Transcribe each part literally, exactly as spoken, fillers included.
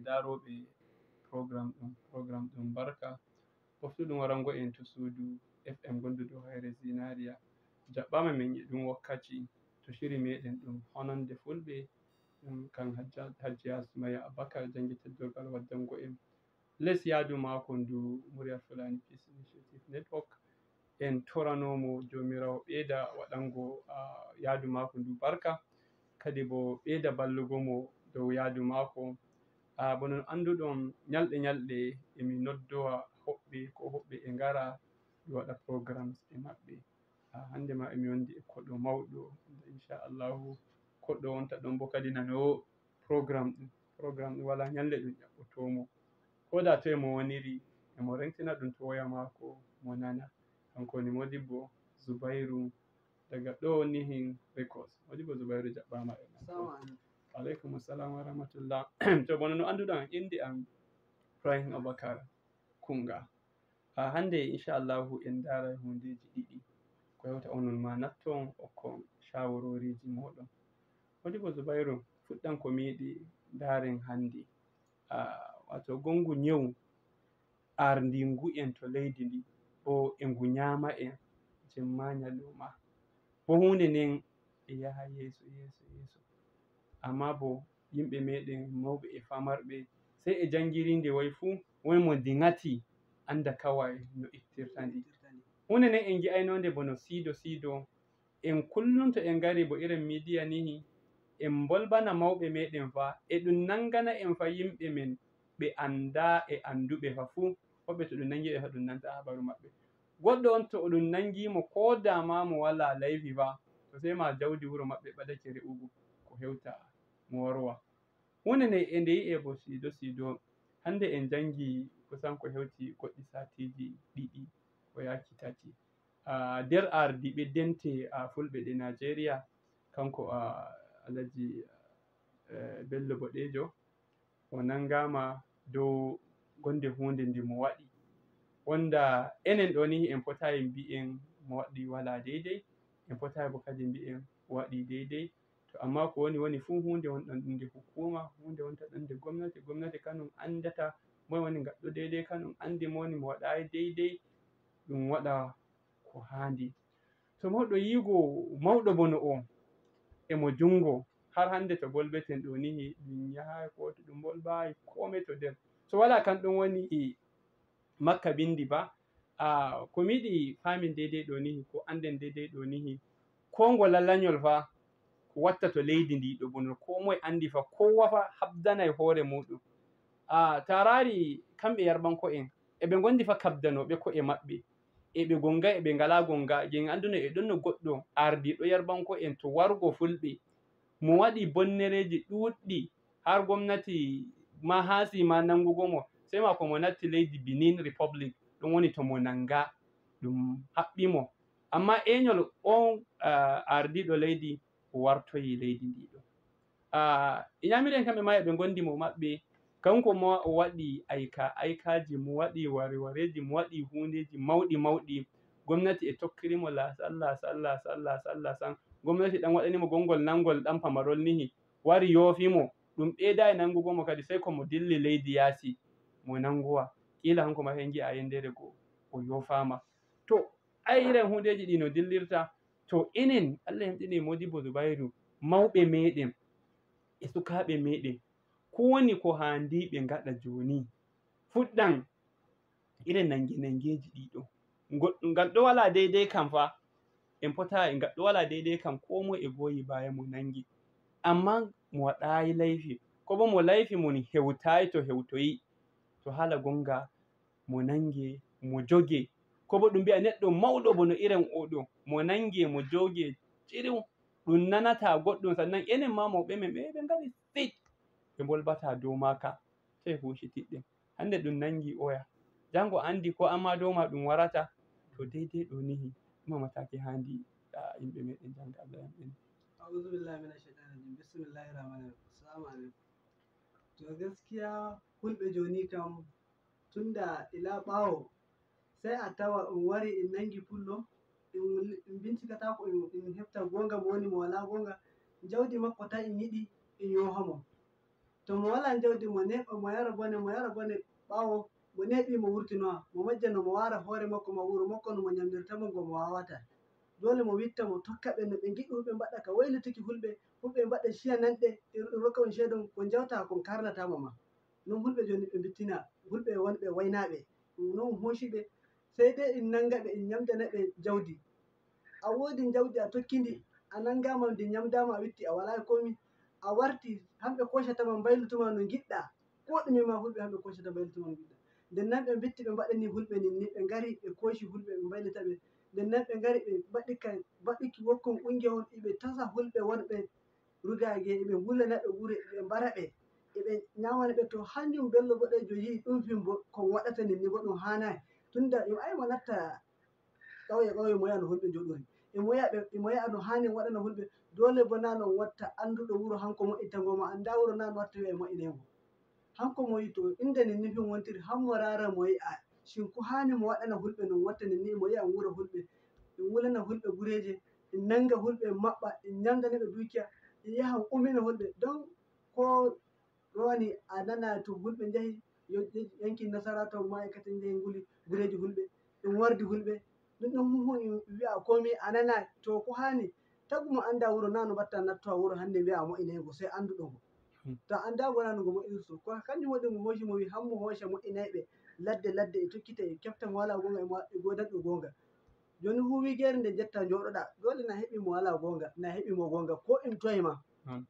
Daarooɓe program ɗum, program ɗum barka. Poftuɗum warango en to suudu F M gonduɗo Hayre Zinariya. Jaɓɓaama men e ɗum wakkati to shiri meɗen ɗum hononde Fulɓe, ɗum kan Hajja-, Hajjiya Sumaya Abakar janngi teddorgal waddango en les yaadu maako ndu Muryal Fulani Peace Initiative Network. En torano mo Joomiraawo ɓeyda waɗango, ah, yaadu maako ndu barka, kadi bo ɓeyda ballugo mo dow yaadu maako. Ah, bono no annduɗon, nyalɗe nyalɗe emi noddowa hoɓɓe, ko hoɓɓe e ngara, mi waɗa programs e maɓɓe. Ah, hannde ma emi wondi e koɗo mawɗo, inchallahu, koɗo wonta ɗon bo kadi nano program ɗum. Program ɗum wala nyalɗe ɗum ƴaɓɓotoo mo. Ko da toye mo woniri, emo rengtina ɗum to woya maako, mo nana. Kanko woni Modibbo Zubairu daga ɗo Nihin Records. Modibbo Zubairu, jaɓɓaama e makko. Assalamu alaikum. Wa alaikum assalam wa rahmatullah. To bono no annduɗon, innde am Ibrahim Abubakar Kunga. Haa hannde, inchallahu, en ndaaray huundeeji ɗiɗi. Ko hewta onon ma natton okkon shawaroriiji mooɗon. Modibbo Zubairu, fuɗɗan ko mi yiɗi ndaaren hannde. Ah, wato gongu nyewu aarndingu en to leydi ndi, o e ngu nyaama en jemma nyalawma. Bo huunde nden e yaha yeeso, yeeso, yeeso. Amma bo yimɓe meɗen mawɓe e famarɓe, sey e janngirinde wayi fuu, woni mo ndi ŋati annda kaway no ittirta ndi. Huunde nden en ngi'ayno nde bono siido siido, en kullum to en ngari bo irin miidiya nihi, en mbolbana mawɓe meɗen fa, e ɗum nanngana en fa yimɓe men ɓe anndaa e annduɓe fa fuu, woɓɓe to ɗum nanngi ɓe fa ɗum nanta habaru maɓɓe. Goɗɗo on to ɗum nanngi mo, ko da ma mo walaa layfi fa, to sey ma jawdi wuro maɓɓe ɓadake re'ugo, ko hewta mo warwa. Huunde nde e nde yi'e bo siido siido, hannde en janngi kusan ko hewti goɗɗi satiiji ɗiɗi ko yaaki tati. Ah, nder ardiiɓe dente, ah, fulɓe ɗe Najeriya, kanko, ah, Alhaji, eh, Bello Boɗeejo, o nanngaama dow gonde huunde nde mo waɗi. Wonda enen ɗo ni en potaayi mbi'en mo waɗi walaa deydey, en potaayi bo kadi mbi'en o waɗi deydey. To amma ko woni, woni fuu huunde wonɗon ɗum nde hukuma, huunde wonta ɗon nde gomnati, gomnati kanum anndata moye woni ngaɗɗo deydey, kanum anndi mo woni mo waɗaayi deydey, ɗum waɗa ko haandi. To mawɗo yiigo mawɗo bono o, e mo junngo, har hannde to bolbeten ɗo nihi, ɗum yahaay ko to ɗum bolbaay kome to nder. So walaa kan ɗum woni e makka binndi ba, a, ko mi yiɗi faamin deydey ɗo nihi, ko annden deydey ɗo nihi, ko ngo lallanyol fa, ko watta to leydi ndi ɗo bono, ko moye anndi fa, kowa fa habdanay hoore muuɗum. A, ta raari kamɓe yarbanko'en, e ɓe ngondi fa kabdanooɓe ko'e maɓɓe. E ɓe gonga, e ɓe ngalaa gonga, gin annduno e ɗon no goɗɗo ardiiɗo yarbanko'en to warugo fulɓe. Mo waɗi bonnereeji ɗuuɗɗi, har gomnati ma haasi ma nanngugo mo. Sey ma ko mo natti leydi Benin Republic, ɗum woni to mo nannga, ɗum haɓɓi mo. Amma enyol on, ah, ardiiɗo leydi, o wartoyi leydi ndi ɗo. Ah, e nyamiren kamɓe ma e ɓe ngondi mo maɓɓe, kanko mo o waɗi ayka, aykaaji, mo waɗi ware wareeji, mo waɗi huundeeji mawɗi mawɗi. Gomnati e tokkiri mo la salla, salla, salla, salla san. Gomnati ɗan waɗani mo gonngol nanngol ɗan pamarol nihi. Wari yoofi mo. Ɗum ɓeydaay nanngugo mo kadi, sey ko mo dilli leydi yaasi mo nanngowa. Kiila hanko ma sey ngi'a yendere goo o yoofaama. To, ay irin huundeeji ɗi no dillirta. To enen, Allah yamɗini Modibbo Zubairu, mawɓe meɗen e sukaaɓe meɗen, ko woni ko haandi ɓe ngaɗa jooni? Fuɗɗan irin nannge-nanngeeji ɗi ɗo. Ngo-, ngal ɗo walaa deydey kam fa. En potaay, ngal ɗo walaa deydey kam, koo moye e gooyi baaya mo nanngi. Ammaa mo waɗaayi layfi, ko bo mo layfi mon hewtaay to hewtoyi. To haala gonnga, mo nannge, mo joge. Ko bo ɗum mbi'a neɗɗo mawɗo bono irin oo ɗo, mo nannge, mo joge, cirim, ɗum nanataa goɗɗum, sannan enen ma mawɓe men ɓe, ɓe ngari sit, ɓe mbolbataa dow maaka. Sey huucitiɗɗen. Hannde ɗum nanngi oya. Janngo anndi ko amma dow ma ɗum warata. To deydey ɗo nihi, ɗum mataki haandi, a, yimɓe meɗen jannga Allah yamɗin. A'udhu billahi minash shaitanir rajim. Bismillahir rahmanir rahim. Assalamu alaikum. To gaskiya, fulɓe jooni kam, tunda ila ɓaawo, sey a tawa ɗum wari ɗum nanngi pullo, ɗum, ɗum bincikataako, ɗum, ɗum hefta goonga mo woni mo walaa goonga. Jawdi makko tan ɗum yiɗi, ɗum yoofa mo. To mo walaa jawdi, mo neeɓa, mo yara bone, mo yara bone, ɓaawo mo neeɓi, mo wurtinowa, mo majjano, mo waara hoore makko ma wuro makko no mo ñamnirta mo ngo mo waawata. Doole mo witta, mo tokka ɓe no ɓe ngiɗi hulɓe mbaɗa ka waylituki hulɓe, hulɓe mbaɗa ciya nanɗe, e rokka on ceedon ko njawta kon karnataama ma. Non hulɓe jooni ɓe mbittina, hulɓe wonɓe waynaaɓe. Non hooci ɓe, sey dee in nannga ɓe, in ñamdana ɓe jawdi. A woodi jawdi a tokki ndi, a nanngaama ndi ñamdaama a witti a walaa e komi, a warti hamɓe koocatama mbaylituma no ngiɗɗa. Ko ɗume ma hulɓe hamɓe koocata mbaylituma no ngiɗɗa. Nden nan ɓe mbitti ɓe mbaɗani hulɓe nin ni, ɓe ngari ɓe kooci hulɓe ɓe mbaylita ɓe. Nden nan ɓe ngari ɓe mbaɗi ka mbaɗuki wokkon ɓunge on iɓe tasa hulɓe wonɓe rugaage, iɓe wulana ɓe gure, iɓe mbara ɓe, iɓe ñaamana ɓe. To hanjum Bello Boɗeejo yi'i ɗum fin bo kon waɗata nin ni bo ɗum haanaay. Tunda im ay mo natta Ɓawye ɓawye moya no hulɓe njooɗori. Imo yi'a ɓe, imo yi'a no haani waɗana hulɓe. Doole bo naa no watta annduɗo wuro hanko moƴƴinta ngo ma anndaa wuro naa no watta wi'a e moƴƴinay ngo. Hanko mo yi'i to innde nin nifin wontiri hammo raara mo yi'a. Shin ko haani mo waɗana hulɓe non watta nin ni imo yi'a wuro hulɓe. En wulana hulɓe gureeje, en nannga hulɓe en maɓɓa, en ñamdana ɓe duukiya, en yaha en ummina hulɓe. Donc ko rowani a nana to hulɓe njahi yanki nasara to ma'aykata njahi nguli gureeji hulɓe ɗum wardi hulɓe. Ɗum ɗon huhu wi'a komi a nana to ko haani tagu mo annda wuro na no mbatta nattowa wuro hannde wi'a a moƴinaygo sey annduɗo ngo. To annda ngo na no ngo moƴinirto ko kanjum waɗi mo hooci mo wi hammo hooca moƴinayɓe ladde ladde e tokkita e kefta mo wala gonga e godanɗo gonga. Joni huwigeere nde jetta njooɗoɗa doole na heɓi mo wala gonga na heɓi mo gonga ko in toye ma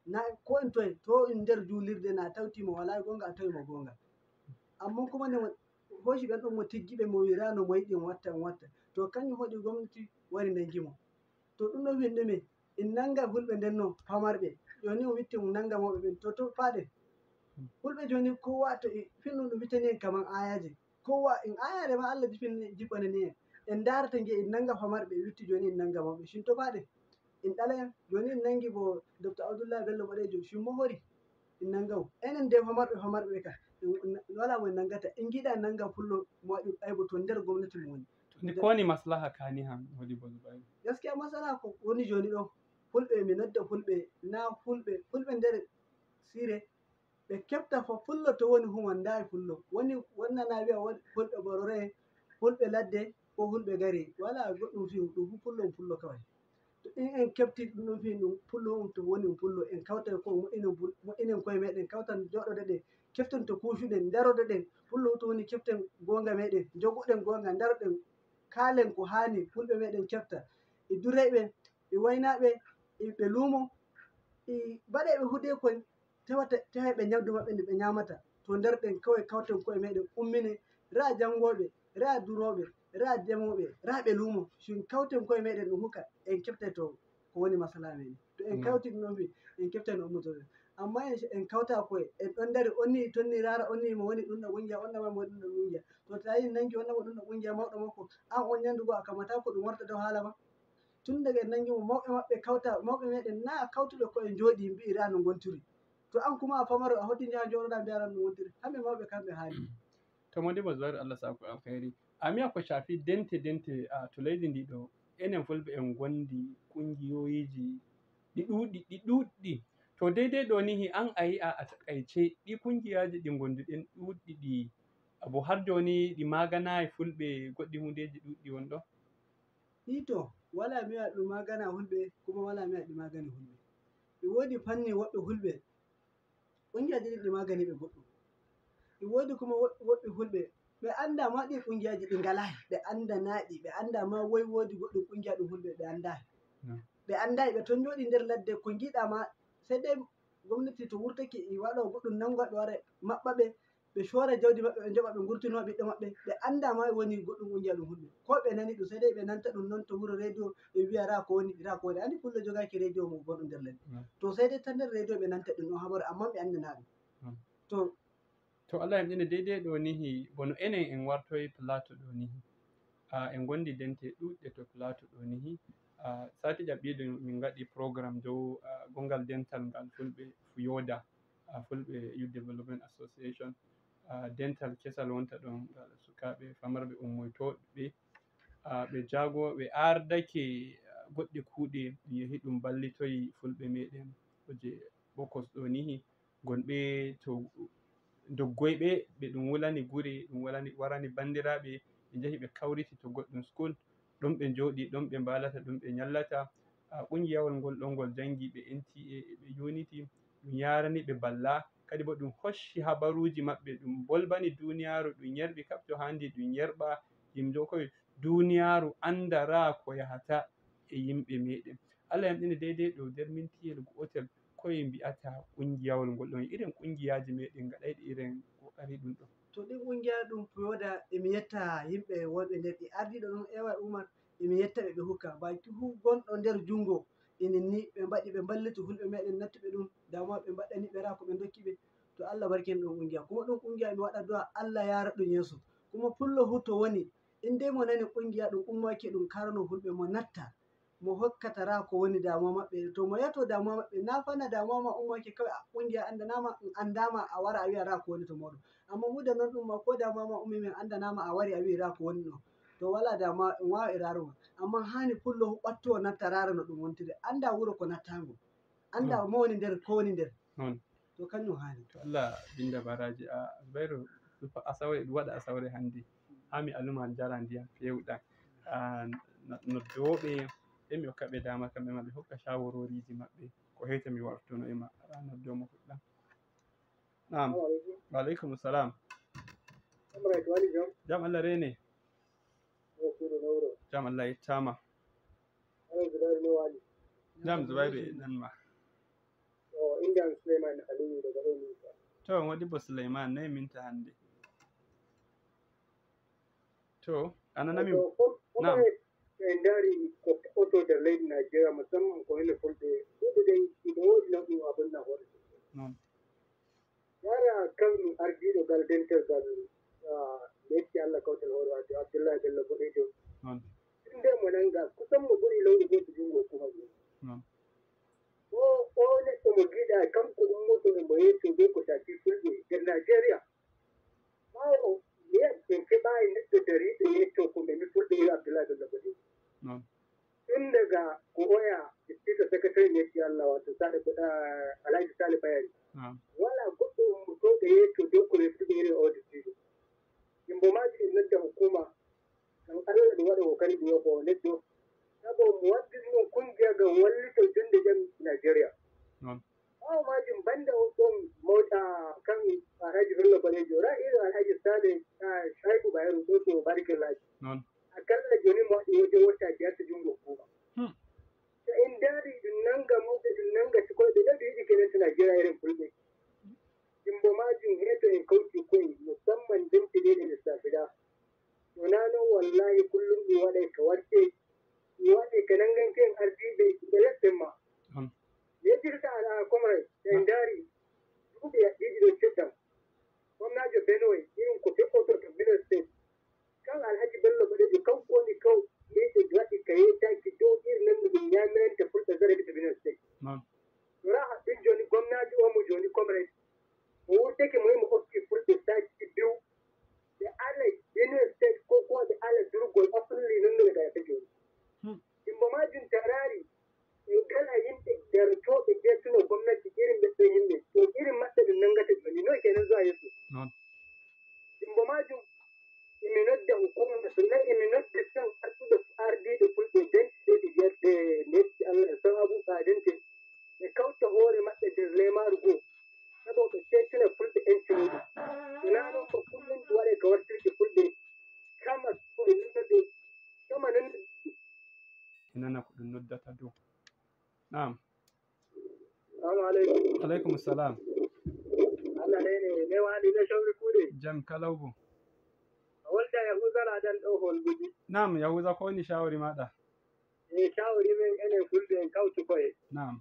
na ko in toye to in nder juulirde na tawti mo wala gonga a tawi mo gonga. Amma kuma nde mo hooci ɓen ɗon mo tiggi ɓe mo wirano mo yiɗi mo watta mo watta to kanjum hoɗi gomnati wari nangi mo. To ɗum ɗon fin ɗume in nanga hulɓe nden no famarɓe joni o witti mo nanga mawɓe ɓen to to faɗen. Hulɓe joni kowa to fin ɗum ɗum wittani en kaman ayaji. Kowa in ayare ma Allah jipin jippanani en en darata nge en nanga famarɓe witti joni en nanga mawɓe shin to baɗe. In ɗala en joni en nangi bo Docteur Abdullah Bello Boɗejo shin mo hori. En nanga o enen de famarɓe famarɓe ka wala mo en nangata en giɗa nanga pullo mo waɗi aybo to nder gomnati mo woni. Ndi koni maslaha kani han wodi bo zubayi. Gaskiya maslaha ko woni joni ɗo fulɓe mi nodda fulɓe na fulɓe fulɓe nder sire ɓe kefta fof fullo to woni human nda e fullo woni wonnana wiya fulɓe borore fulɓe ladde ko fulɓe gari wala goɗɗum fiw ɗum fu fullo on fullo kawai. To in en kefti ɗum ɗum fi ɗum fullo on to woni on fullo en kawta ko moƴƴinen moƴƴinen koye meɗen kawtan joɗoɗe ɗe keften to kuucuɗen daroɗe ɗen fullo to woni keften gonga meɗen jogoɗen gonga daroɗen kalen ko hani fulɓe meɗen kefta e dureyɓe e waynaɓe e ɓe luumo e baɗeɓe hude kon tewata tewayɓe ñamdu maɓɓe nde ɓe ñamata to nder ɗen kawai kawten koye meɗen ummine ra jangoɓe ra duroɓe ra demoɓe ra ɓe luumo sin kawten koye meɗen ɗum huka en keftay to ko woni masala meɗen to en kawti ɗum ɗon fi en keftay no ummotoɗen amma en kawta koye en ɗon dari onni tonni rara onni mo woni ɗum ɗo wonja on ɗama mo woni ɗum ɗo wonja to tawi nangi on ɗama ɗum ɗo wonja mawɗo makko an on ñandugo a kamata ko ɗum warta dow haala ma. Tun daga en nangi mo mawɓe maɓɓe kawta mawɓe meɗen na kawtuɓe ko en jooɗi mbi'ira no ngontiri to an kuma a famaro a hoddini ha jooɗoɗa mbi'aran no ngontiri hamɓe mawɓe kamɓe haali. To modi mo zori Allah sako alkhairi. Ami ako shafi dente dente a to leydi ndi ɗo enen fulɓe en gondi kungiyoyiji ɗi ɗuɗi ɗi ɗuɗɗi to deydey ɗo nihi an a yi'a a takaice ɗi kungiyaji ɗi gonduɗen ɗuɗɗi ɗi abo har joni ɗi maganayi fulɓe goɗɗi hundeji ɗuɗɗi won ɗo. Ito wala miya ɗum magana hulɓe kuma wala miya ɗi magani hulɓe. E wodi fanni woɓɓe hulɓe kungiyaji ɗin ɗi magani ɓe goɗɗum. E wodi kuma woɓɓe hulɓe ɓe anda ma ɗi kungiyaji ɗi ngalahi ɓe andanaɗi ɓe anda ma woy wodi goɗɗum kungiya ɗum hulɓe ɓe andahi. Ɓe andayi ɓe ton jooɗi nder ladde ko giɗa ma sey dai gomnati to wurtake e waɗa goɗɗum nango ɓe wara maɓɓa ɓe ɓe coora jawdi maɓɓe ɓe njoɓa ɓe ngurtino ɓiɗɗo maɓɓe ɓe annda ma woni goɗɗum o njiya ɗum hulɓe ko ɓe nani ɗum sey dai ɓe nanta ɗum noon to wuro radio ɓe mbiya ra ko woni ra ko woni anndi pullo jogaaki radio mo gonɗo nder ladde to sey dai tan nder radio ɓe nanta ɗum ɗon habare amma ɓe anndana ɗum to to Allah yamɗine deydey ɗo nihi bono enen en wartoyi plateau ɗo nihi a en gondi dente ɗuɗɗe to plateau ɗo nihi a sati ƴaɓɓiɗo min ngaɗi programme dow gongal dental ngal fulɓe fuyoda a fulɓe youth development association a dental kesal wonta ɗon ngal sukaaɓe famarɓe ummoytooɓe a ɓe jaago ɓe ardake goɗɗe kuuɗe ɗum yehi ɗum ballitoyi fulɓe meɗen ko je ɓokos ɗo nihi gonɓe to doggoyɓe, ɓe ɗum wulani gure, ɗum wulani, warani banndiraaɓe, ɓe njahi ɓe kawriti to goɗɗum school, ɗum ɓe njooɗi, ɗum ɓe mbaalata, ɗum ɓe ñallata. A, qunngiyawol ngol ɗon ngol janngi ɓe N T A e ɓe Unity, ɗum yaarani ɓe balla, kadi bo ɗum hocci habaruuji maɓɓe, ɗum bolbani duuniyaaru, ɗum yerɓi kap to haandi ɗum yerɓa, yimɓe koye duuniyaaru anndaraa ko yahata e yimɓe meeɗen. Allah yamɗine deydey ɗo nder mintiyel gootel, koye mbi'ata qunngiyawol ngol ɗon, irin qunngiyaaji meeɗen ngaɗayɗi irin ko ari ɗum ɗon. To ɗin qunngiyaaji ɗum mi woda, emi yetta yimɓe wonɓe nder ɗi ardiiɗo ɗum Ewa Umar, emi yetta ɓe ɓe hukka. Baki hu gonɗo nder junngo enen ni, ɓe mbaɗi ɓe mballiti hulɓe meeɗen nattuɓe ɗum, damuwa ɓe mbaɗɗani ɓe raa ko ɓe ndokki ɓe. To Allah barkin ɗum qungiya. Kuma ɗum qungiya mi waɗa du'a Allah yara ɗum yeeso. Kuma pullo hu to woni, in dai mo nani qungiya ɗum ummaki ɗum karano hulɓe mo natta. Mo hokkata raa ko woni damuwa maɓɓe. To mo yato damuwa maɓɓe, na fa na damuwa ma ummaki kawai a qungiya andanama, in andama a wara a wi'a raa ko woni to moɗon. Amma mu da non ɗum ma ko damuwa ma ummi min andanama a wari a wi'i raa ko woni ɗo. To wala damuwa in wawa e raruma. Amma hani pullo hu ɓatto o natta rara no ɗum wontiri. Anda wuro ko nattango. Anda mo woni nder, ko woni nder. Non. To kanjum hani. To Allah binda baraji. A Zubairu, ɗum fa asawre, ɗum waɗa asawre hannde. Haa mi aluma jara ndiyam feewɗam. Ah, no-, noddooɓe, e mi hokka ɓe dama kamɓe ma ɓe hokka shawaroriji maɓɓe. Ko heyta mi wartuno e ma, haa noddo mo fuɗɗam. Naam. Salamu alaikum. Wa alaikum salam. Comrade, wali jam? Jam Allah rene. Yo kuuɗo no wuro. Jam Allah yettama. Ala Zubairu no wali. Jam Zubairu e nan ma. O, innde am Suleyman Aliyu daga ɗo Minta. To, modibbo Suleyman, noye Minta hannde? To, a nanami? To, ko, ko Naam. E, en ndaari ko fe'oto nder leydi Najeriya, musamman ko enen Fulɓe. Fulɓe ɗen, ina woodi nawɗum abonna hoore. Noon. Yara kan ardiiɗo gal dental gal, ah, metti Allah kawtal hoore wato Abdullahi Bello Bodejo. Noon. Innde mo nanga, kusan mo ɓuri lawrugo to junngo hukuma ɗum. Noon. O, o neɗɗo mo giɗa, kanko ummoto e mo yeeso be ko shafi Fulɓe nder Najeriya. Ɓaawo, mi yi'a en keɓaay neɗɗo dariiɗo yeeso ko ɓe mi Fulɓe iri Abdullahi Bello Bodejo. Noon. Tun daga ko oya, Speaker Secretary metti Allah, wato Sale, ah, Alhaji Sale Bayari. Naam. Wala goɗɗo ummotooɗo yeeso dow ko reftuɓe iri o dottiijo. Yimbo maaji en nodda hukuma, ngam Allah ɗum waɗa ko kadi ɗum yoɓo neɗɗo. Sabo mo waddini ɗum kungiya ngam wallito jonde jam Najeriya. Noon. Ɓaawo maajum, banda on ɗon mawɗa kan Alhaji Bello Bodejo, ra iri Alhaji Sale, ah, Shaibu Bayero, ɗo to Barkillaji. Noon. Akalla jooni mo waɗi wajen wata biyar to junngo hukuma. Hmm. To en ndaari ɗum nannga mawɓe, ɗum nannga sukooɓe, ɗo ɓe yiɗi kenen to Najeriya irin Fulɓe. Yimbo maajum heeto en kawti koye, musamman dente ɗe ɗe lissafira. Wonaa noon, wallaahi, kullum ɗum waɗay ka wartey, ɗum waɗay ka nannganke en ardiiɓe ɓe lesɗen ma. Hon. Yejjirta alaa comrade, en ndaari duuɓi yaɓɓiiɗi ɗo cuddan. Gomnaajo Benue, irin ko fe'oto to Benue State. Kan Alhaji Bello Bodejo, kanko woni kaw leyɗe waɗi ka yeetaaki dow iri nan no ɗum ñaamiranta Fulɓe zarafi to Benue State. Noon. Raha ɗum jooni gomnaajo o mo jooni comrade. O wurtake mo yimo okki Fulɓe saaji biyu. Ɓe ala Benue State ko kuma ɓe ala durgol officially non no ɓe gaɗata jooni. Hmm. Yimbo maajum taraari e kala yimɓe darotooɓe jeetuno gomnati irin ɓe ɓe yimɓe. To irin maɓɓe ɗum nanngata jooni. Noy kenan zuwa yeeso? Noon. Yimbo maajum emi nodda hukuma, so na emi nodda tan arɗuɗo ardiiɗo Fulɓe dentuɗe ɗe jeeɗe metti Allah e sababu ɓaadente. Ɓe kawta hoore maɓɓe nder leemaaru goo, sabu ɓe ceetina Fulɓe enci muuɗum. So naa noon, ko kullum ɗum waɗay ka wartirki Fulɓe kama ko e noddude, kama non. E nana ko ɗum noddata dow. Naam. Salaamu aleykum. Aleykum salaam. Allah rene, ne waali, ne shawri kuuɗe? Jam kalau bo. A wolda Yahuza Ladan ɗo Holbuji. Naam, Yahuza, ko woni shawri maaɗa? E shawri men enen Fulɓe en kawtu koye. Naam.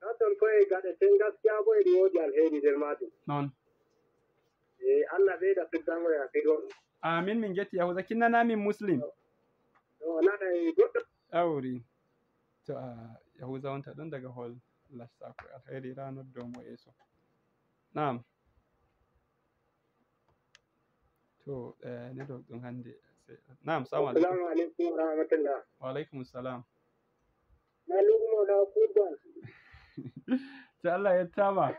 Ka ton koye gaɗeten gaskiya bo eɗi woodi alheri nder maajum. Noon. E Allah ɓeyda suddango e hakkilgol. Amin, min njetti Yahuza. Kinnana min Muslim. Ɗo nana e goɗɗo. Awri. To a Yahuza wonta ɗon daga hol lasta ko alheri ra noddo mo yeeso. Naam. To, eh, network ɗum hannde. Se-, naam, salamu aleykum. Assalamu aleykum wa rahmatullah. Wa aleykum salam. Na luumo na kuugal. To Allah ya tama.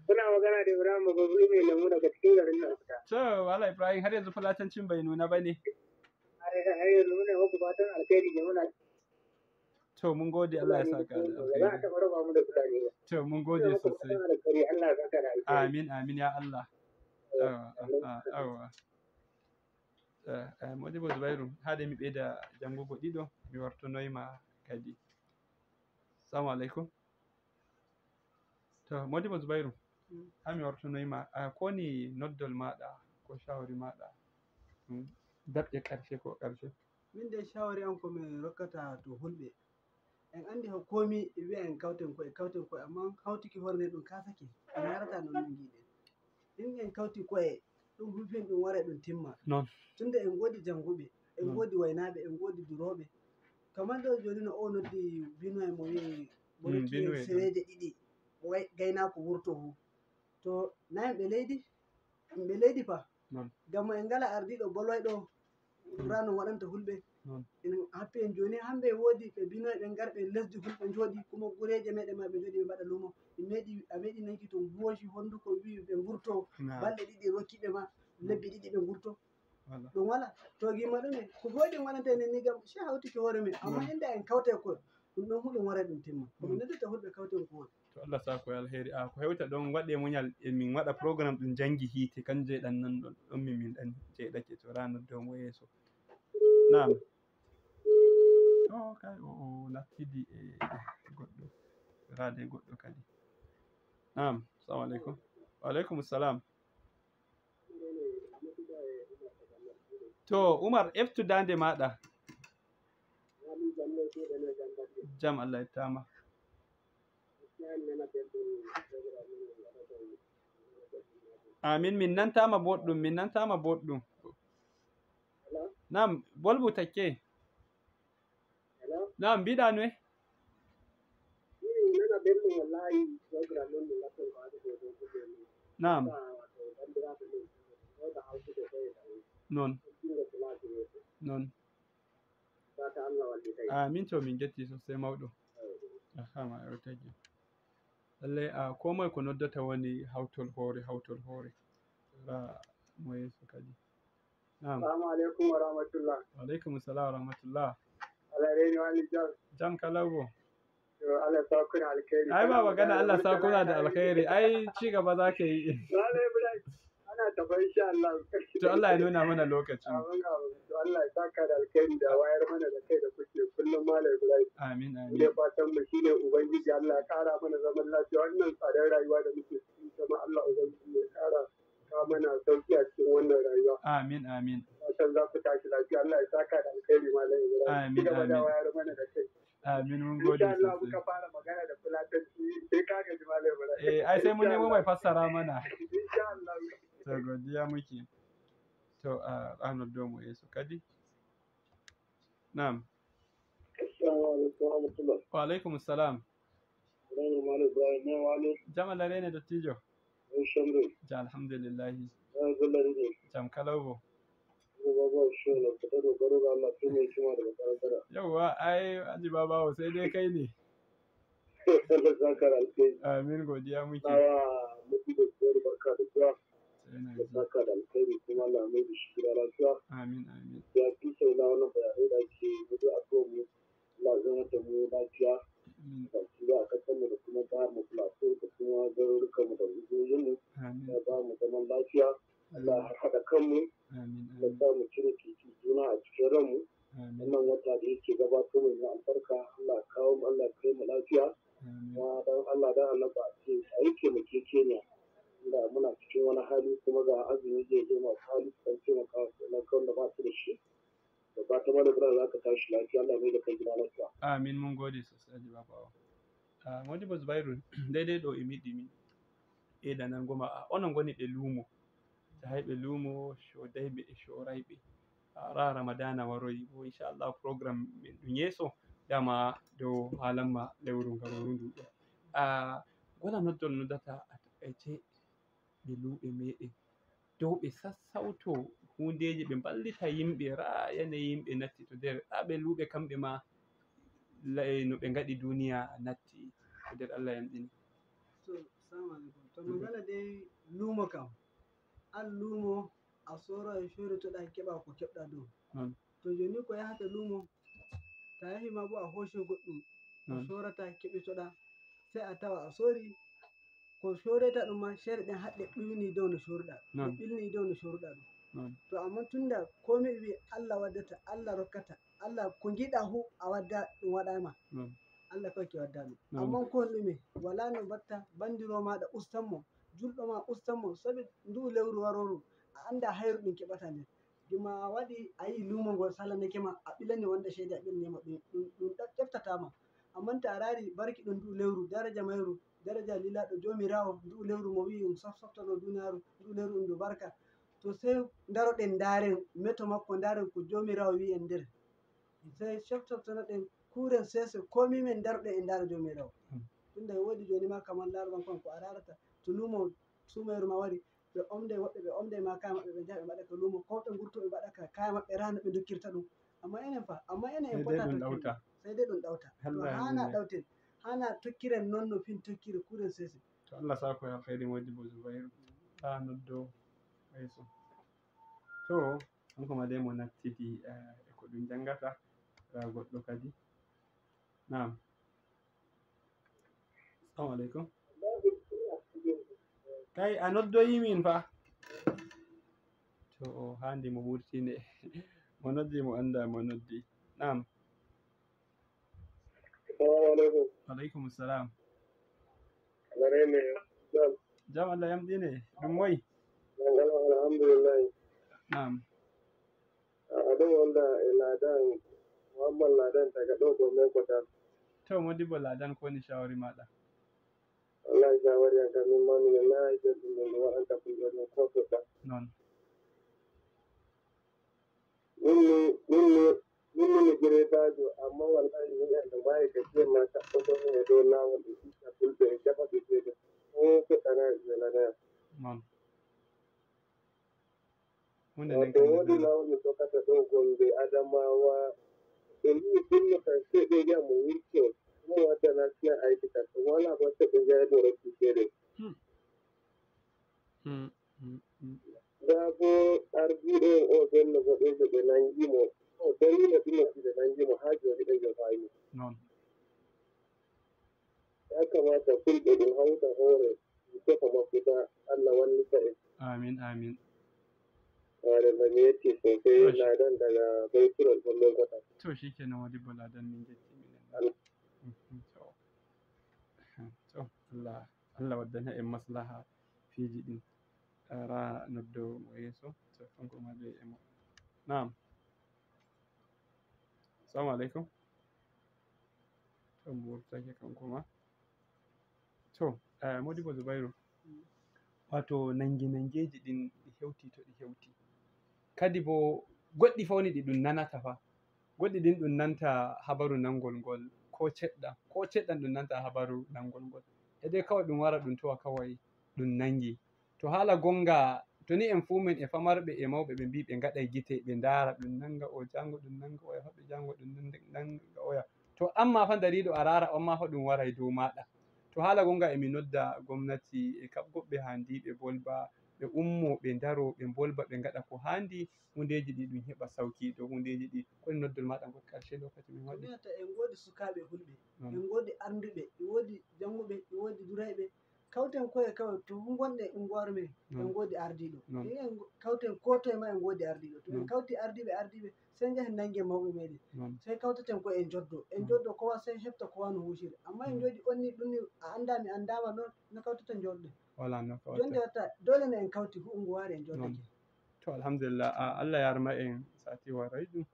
Kuna magana da Ibrahim Babban Buri mai lemu daga cikin garin nan. To, Malam Ibrahim, har yanzu Fulatancin bai nuna ba ne? Ai, ai, yanzu muna muku fatan alkhairi ne muna To, mun gode, Allah ya saka da Ba za a alkhairi. taɓa raba mu da Fulani ba. To, mun gode Muna muku sosai. fatan alkhairi, Allah ya saka da alkhairi. Amin, amin, ya Allah. Awa, awa, awa. Eh, eh, Modibo Zubairu, haade mi ɓeyda janngugo ɗiɗo, mi wartonoyma kadi. Salamu aleykum. To, Modibo Zubairu, ha mi wartonoyma, ah, ko woni noddol maɗa, ko shawari maɗa? Hmm. Daɓɓe ƙarshe ko ƙarshe. Min de shawari am ko mi rokkata to hulɓe. En anndi ko komi e wiya en kawten koye, kawten koye, amma hawtuki hoore nden ɗum kasake. En harata non no ngiɗen. In en kawti koye, ɗum hulfin ɗum wara ɗum timma. Non. Tunda en ngoodi jannguɓe, en ngoodi waynaaɓe, en ngoodi durooɓe. Kamar ɗo jooni no o noddi Binuwe mo wi'i mo rokki en seweeje ɗiɗi, o way gaynaako wurto hu. To na en ɓe leydi, en ɓe leydi fa. Ngam en ngala ardiiɗo boloyɗo rano waɗanta hulɓe. En happi en jooni, hamɓe woodi ɓe binoy ɓe ngar ɓe lesdi hulɓe njooɗi, kuma gureeje meɗen ma ɓe njooɗi ɓe mbaɗa lumo. Mi meeɗi, a meeɗi nanki to gooshi honduko wi'i ɓe ngurto, balɗe ɗiɗi rokkiɓe ma, lebbi ɗiɗi ɓe ngurto. Ɗum wala. To gimma ɗume, ko boy ɗum waɗanta enen ni gam, si hawtiki hoore men. Amma inda en kawte ko, ɗum ɗon huɗum wara ɗum timma. Ko min noddata hulɓe kawten ko woni. To Allah sako e alheri. A ko hewta ɗon waɗe muñal e min waɗa programme ɗum janngi hiite kanjum jeyɗan nan ɗon ɗon min min ɗan jeyɗake to ra noddo mo yeeso. Naam. O kay o o nattidi e goɗɗo. Raade goɗɗo kadi. Naam. Assalamu aleykum. Wa aleykum salam. To Umar eftu daande maɗa. Jam Allah ittama. Amin, min nantama boɗɗum, min nantama boɗɗum. Nam bolbu takke. Nam mbiɗa noe? Nam. Non. Non. Amin to min jetti sosai mawɗo. Aha ma o tagi. Lallai a komai ko noddata woni hawtol hoore hawtol hoore. Ra mo yeeso kadi. Naam. Assalamu alaikum wa rahmatullah. Wa alaikum assalam wa rahmatullah. Ala reni wali jam. Jam kalau bo. To Allah ya saka da alkhairi. Ai baba gana Allah saka da alkhairi. Ai ci gaba za ka yi. Malam Ibrahim, ana tafa insha Allah. To Allah ya nuna mana lokaci. Amin amin. To Allah ya saka da alkhairi da wayar mana da kai da kuke kullum Malam Ibrahim. Amin amin. Ne fatan mu shine ubangiji Allah ya kara mana zaman lafiya wannan tsadar rayuwa da muke ciki kuma Allah ubangiji ya kara ka mana sauki a cikin wannan rayuwa. Amin amin. Fatan za ku tashi lafiya. Allah ya saka da alkhairi Malam Ibrahim. Amin amin. Ci gaba da wayar mana da kai. Amin mun gode sosai. Insha Allah muka fara magana da fulatanci sai ka gaji Malam Ibrahim. Eh ai sai mun nemo mai fassara mana. Insha Allah. To godiya muke. To a ranar domo yeso kadi. Naam. Assalamu alaikum wa rahmatullah. Wa alaikum assalam. Ibrahim Malam Ibrahim ne wale. Jam Allah rene dottijo. Mun shamre. Ja alhamdulillahi. Ya zalla rene. Jam kalau bo. Ko baba sholo ko do garo ga Allah sai mai kima da karantara. Yawwa ai aji baba sai dai kai ne. Allah saka alkai. Amin godiya muke. Awa mutu da gori barka da zuwa. Sai na Allah ji. Saka da alkhairi kuma Allah mai da shi gida lafiya. Amin amin. Ya fi sau na wannan bayanai da ake yi da addu'a mu Allah zama da mu lafiya. Baki da a kasar mu da kuma jihar mu Plateau da kuma garurukan mu da jihohin mu. Ya ba mu zaman lafiya. Allah ya haɗa kanmu. Ya sa mu cire kici juna a cikin ranmu. Wannan wata da yake gabato mai na albarka Allah ya kawo mu Allah ya kai mu lafiya. Kuma dan Allah dan Allah ba a ce a yi taimakekeniya. Inda muna cikin wani hali kuma ga azumi zai zo masu hali su ɗan taimaka wa talakawan da ba su da shi. Da fatan Malam Ibrahim za ka tashi lafiya, Allah mai da kai gida lafiya. Amin, mun gode sosai Haji Babawo. Ah, Modibo Zubairu, daidai ɗo e miɗi mi ɓeydanango ma, ah, onon ngoni ɓe luumo, jahayɓe luumo, coodayɓe e coorayɓe. Ah, raa Ramadana waroyi, bo inchallahu programme men ɗum yeeso, dama dow haalanma lewru ngarooru ndu ɗo. Ah, wala noddol noddata a taƙaice ɓe luuɓe meɗen. Dow ɓe sassawto huundeeji, ɓe mballita yimɓe, raa yanayi yimɓe natti to nder, raa ɓe luuɓe kamɓe ma, la-, no ɓe ngaɗi duniya natti. ko nder Allah yamɗini. To, salamu aleykum. To, magana dey luumo kam, an luumo a soora e coydotoɗaa keɓa ko keɓɗaa dow. Noon. To jooni ko yahata luumo, ta yahi ma bo a hooci goɗɗum, ko Noon. Soorata keɓitoɗaa, sey a tawa a soori, ko sooreta ɗum ma, ceede ɗen haɗɗe ɓiwni dow no sooruɗaa ɗum, Noon. Ɓilni dow no sooruɗaa ɗum. Noon. To amma tunda komi wi Allah waddata, Allah rokkata, Allah ko ngiɗa hu a wadda ɗum waɗaama. Noon. Allah kawai ke wadda ɗum. Noon. Amma ko honɗume, wala no mbatta bandiro maɗa ustan mo, julɗo ma ustan mo, sabi ndu lewru waroru, a anda hayru ɗum keɓata nden. Gima a waɗi, a yi lumo ngol salanake ma, a ɓilani wonde ceede a ɓilani ma ɗum, ɗum, ɗum ɗa-, ƴeftatama. Amma ta a raari barki ɗum ndu lewru, daraja mayru, daraja lilaɗo Joomiraawo, ndu lewru mo wi'i ɗum sof-, softono duniyaaru, ndu lewru ɗum ndu barka. To sey ndaroɗen ndaaren meto makko, ndaaren ko Joomiraawo wi'i en nder. Sey softotonoɗen kuuren seese, komi men ndaroɗen en ndaara Joomiraawo. Hmm. Tunda e woodi jooni ma kaman laaroɗon kon ko a raarata, to lumo suumayru ma wari, ɓe omnday woɓɓe, ɓe omnday ma kaya maɓɓe, ɓe njaha ɓe mbaɗa ka lumo, ko ɓe ngurto ɓe mbaɗa ka kaya maɓɓe rana ɓe dokkirta ɗum. Amma enen fa, amma enen en Sey dai pota ɗum tokkirde. Ɗawta. Sey dai ɗum ɗawta. To Allah haana yamina. Ɗawten, haana tokkiren non no fin tokkiri kuuren seese. To Allah sako e alkhairi Modibbo Zubairu. Ɗa noddo yeeso. To, kanko ma dai mo nattidi, eh, e ko ɗum janngata, ɗa goɗɗo kadi. Naam. Assalamu alaikum. Kay a noddoyi min fa. To o handi mo wurtine. Mo noddi mo anda mo noddi. Naam. Assalamu alaikum. Wa alaikum salam. Ala reme, jam. Jam Allah yamɗine. Ɗum moy? Jam Allah, alhamdulillah. Naam. A ɗon wonda e Ladan, Muhammad Ladan daga ɗo Gombe Kotal. To, Modibbo Ladan, ko woni shawari maɗa? Wallahi, shawari an kam, min ma mi nanayi belɗum ɗum ɗum waɗanta fulɓe ɗum ko seɗɗa. Noon. Min ni, min ni, min ni mi giredajo, amma wallahi mi yi'an no maayi ka jiya ma saɓɓoto e dow laawol e ɓiɓɓe fulɓe e jaɓa ɓe ceede. Ko seɗɗa na welanayi. Noon. Huunde nden Wato kam woodi laawol mi tokkata ɗo Gombe, Adamawa. Ɓe mbi'i fullo kan sey ɓe ngi'a mo wurto, mo waddana sina aiki kan. To mo wala bo sey ɓe ngi'a mo rokki ceede. Hmm. Hmm, hmm, hmm. Ndaa bo ardiiɗo en o Bello Boɗeejo ɓe nangi mo. O dalila ɗum ɓe nangi mo haa jooni ɓe njofaay mo. Noon. Ya kamata fulɓe ɗum hawta hoore, ɗum tefa mafita, Allah wallita en. Amin, amin. Wala ba mi yetti sosai. To, shi- Ladan daga Baitulal Kullum Kwata. To, shi kenan, Modibbo Ladan, min jetti minen. Al- Mhm, to. To, Allah, Allah waddana en maslaha fiiji ɗin. Ara noddo mo yeeso, to, kanko ma ɓe e mo. Naam. Assalamu alaikum. To, mo wurtake kanko ma. To, eh, Modibbo Zubairu, wato nange nangeeji ɗin ɗi hewti to ɗi hewti. Kadi bo goɗɗi fa woni ɗi ɗum nanata fa. Goɗɗi ɗin ɗum nanta habaru nangol ngol ko ceɗɗa, ko ceɗɗan ɗum nanta habaru nangol ngol. E ɗe kawai ɗum wara ɗum towa kawai ɗum nangi. To haala gonga, to ni en fuu men e famarɓe e mawɓe ɓe mbii ɓe ngaɗay gite, ɓe ndaara ɗum nanga o jaango, ɗum nanga oya, faɓɓe jaango, ɗum nan-, nanga oya. To amma fa dariiɗo a raara, on ma fa ɗum waray dow maaɗa. To haala gonga e mi nodda gomnati e kaɓ goɓɓe haandiiɓe bolba, ɓe ummo, ɓe ndaro, ɓe mbolba, ɓe ngaɗa ko haandi, hundeeji ɗi ɗum heɓa sawki. To hundeeji ɗi, ko woni noddol maaɗa ngol karshe lokaci min To waɗi? Mi wiyata en ngoodi sukaaɓe hulɓe, Noon. En ngoodi arnduɓe, e woodi jannguɓe, e woodi durayɓe, kawten koye kawai to ngonɗen unguwar men, en Noon. Ngoodi ardiiɗo. Noon. En ngo-, kawten ko toye ma en ngoodi ardiiɗo. To en Noon. Kawti ardiiɓe, ardiiɓe, sey njahen nanngen mawɓe meɗen. Noon. Sey kawteten ko en njoddo. En Noon. Njoddo kowa sey hefta kowa no huusiri. Amma en Noon. Njooɗi on ni ɗum ni a anndaa mi anndaama noon, no kawteten njooɗoɗen. Wala no kawta. Jonde watta, dole no en kawti hu unguware en Noon. Njooɗake. To, alhamdulillah, a, Allah yarma en sati waray ɗum.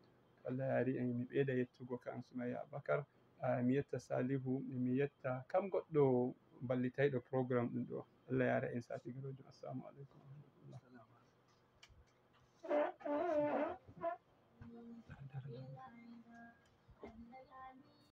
Allah yari en, mi ɓeyda yettugo kan Sumaya Abakar. A, mi yetta Salihu, mi yetta kam goɗɗo ballitayɗo programme ɗum ɗo. Allah yara en sati garoojo. Assalamu alaikum wa rahmatullah.